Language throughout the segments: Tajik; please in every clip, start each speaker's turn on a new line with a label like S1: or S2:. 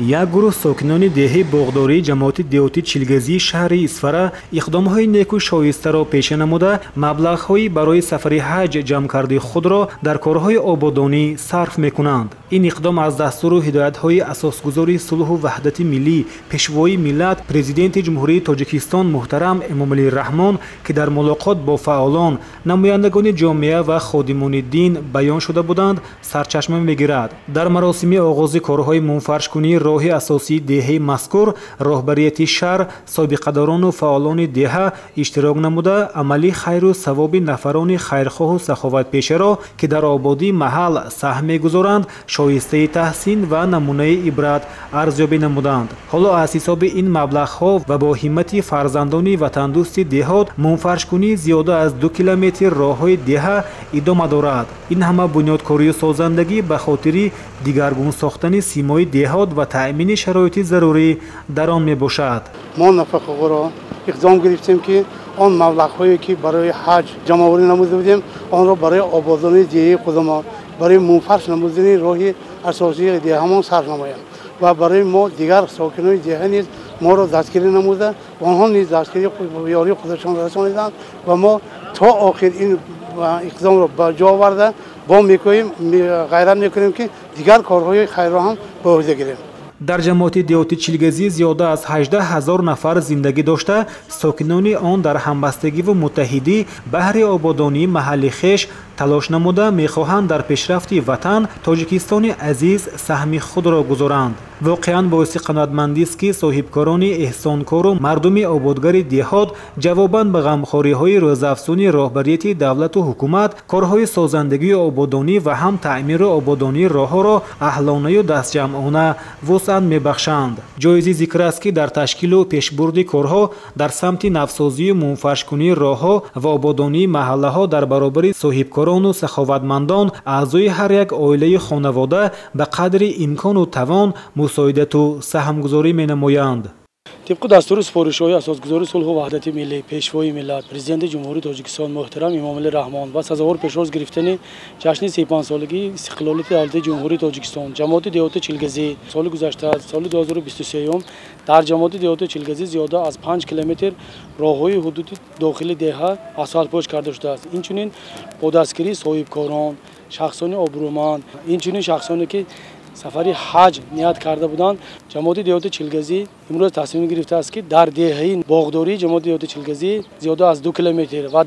S1: Як гурӯҳ сокинони деҳаи боғдории ҷамоати деҳоти Чилгазии шаҳри Исфара иқдомҳои неку шоистаро пеша намуда, маблағҳои барои сафари ҳаҷ ҷамъкардаи худро дар корҳои ободонӣ сарф мекунанд. Ин иқдом аз дастуру ҳидоятҳои асосгузори сулҳу ваҳдати миллӣ, пешвои миллат, Президенти Ҷумҳурии Тоҷикистон муҳтарам Эмомалӣ Раҳмон, ки дар мулоқот бо фаъолон, намояндагони ҷомеа ва ходимони дин баён шуда буданд, сарчашма мегирад. Дар маросими оғози корҳои мунфаршкунии роҳи асосии деҳаи мазкур роҳбарияти шаҳр, собиқадорону фаъолони деҳа иштирок намуда, амали хайру савоби нафарони хайрхоҳу саховатпешаро, ки дар ободии маҳал саҳм мегузоранд, шоистаи таҳсин ва намунаи ибрат арзёбӣ намуданд. Ҳоло аз ҳисоби ин маблағҳо ва бо ҳиммати фарзандони ватандӯсти деҳот мунфаршкунии зиёда аз 2 километр роҳҳои деҳа идома дорад. Ин ҳама бунёдкорию созандагӣ ба хотири дигаргун сохтани симои деҳот ва таъмини шароити зарурӣ дар он мебошад.
S2: Мо нафақаҳоро иқдом гирифтем, ки он маблағҳое, ки барои ҳаҷ ҷамъоварӣ намуда будем, онро барои ободонии деҳаи худамон, барои мунфарш намудани роҳи асосии деҳамон сарф намоем ва барои мо дигар сокинони деҳа низ моро дастгирӣ намуда, онҳо низ дастгирии ёрии худашон расониданд ва мо то охир ин иқдомро ба ҷо оварда бо мекӯем, ғайрат мекунем, ки дигар корҳои хайрро ҳам ба уҳда гирем.
S1: Дар ҷамоати деҳоти Чилгазӣ зиёда аз 18 ҳазор нафар зиндагӣ дошта, сокинони он дар ҳамбастагиву муттаҳидӣ баҳри ободонии маҳалли хеш талош намуда, мехоҳанд дар пешрафти ватан, Тоҷикистони азиз, саҳми худро гузоранд. Воқеан боиси қаноатмандист, ки соҳибкорони эҳсонкору мардуми ободгари деҳот ҷавобан ба ғамхориҳои рӯзафзуни роҳбарияти давлату ҳукумат корҳои созандагию ободонӣ ва ҳам таъмиру ободонии роҳҳоро аҳлонаю дастҷамъона вусъат мебахшанд. Ҷоизи зикр аст, ки дар ташкилу пешбурди корҳо дар самти навсозию мунфаршкунии роҳҳо ва ободонии маҳаллаҳо дар баробари соҳибкорону саховатмандон аъзои ҳар як оилаи хонавода ба қадри имкону тавон мусоидату саҳмгузорӣ менамоянд.
S3: Тибқи дастури супоришҳои асосгузори сулҳу ваҳдати миллӣ, пешвои миллат, Президенти Ҷумҳурии Тоҷикистон муҳтарам Эмомалӣ Раҳмон ва сазовор пешвоз гирифтани ҷашни 35-солагии истиқлолияти давлати Ҷумҳурии Тоҷикистон, ҷамоати деҳоти Чилгазӣ соли гузашта, соли 2023, дар ҷамоати деҳоти Чилгазӣ зиёда аз 5 километр роҳҳои ҳудуди дохили деҳа асфалтпӯш карда шудааст. Инчунин бо дастгирии соҳибкорон, шахсони обрӯманд, инчунин шахсоне, ки сафари ҳаҷ ният карда буданд, ҷамоати деҳоти Чилгазӣ имрӯз тасмим гирифтааст, ки дар деҳаи боғдории ҷамоати деҳоти Чилгазӣ зиёда аз 2 километр ва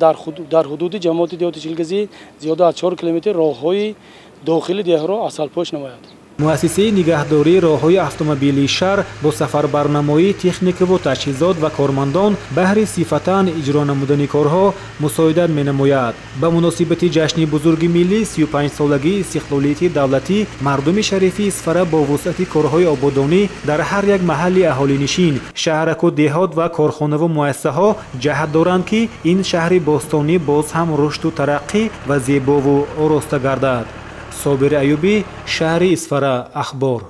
S3: дар ҳудуди ҷамоати деҳоти Чилгазӣ зиёда аз 4 километр роҳҳои дохили деҳаро асфалтпӯш намояд.
S1: Муассисаи нигаҳдории роҳҳои автомобилии шаҳр бо сафарбарнамоии техникаву таҷҳизот ва кормандон баҳри сифатан иҷро намудани корҳо мусоидат менамояд. Ба муносибати ҷашни бузурги миллӣ, 35-солагии истиқлолияти давлатӣ, мардуми шарифи Исфара бо вусъати корҳои ободонӣ дар ҳар як маҳалли аҳолинишин, шаҳраку деҳот ва корхонаву муассисаҳо ҷаҳат доранд, ки ин шаҳри бостонӣ боз ҳам рушду тараққӣ ва зебову ороста гардад. Собир Аюбӣ, шаҳри Исфара, Ахбор.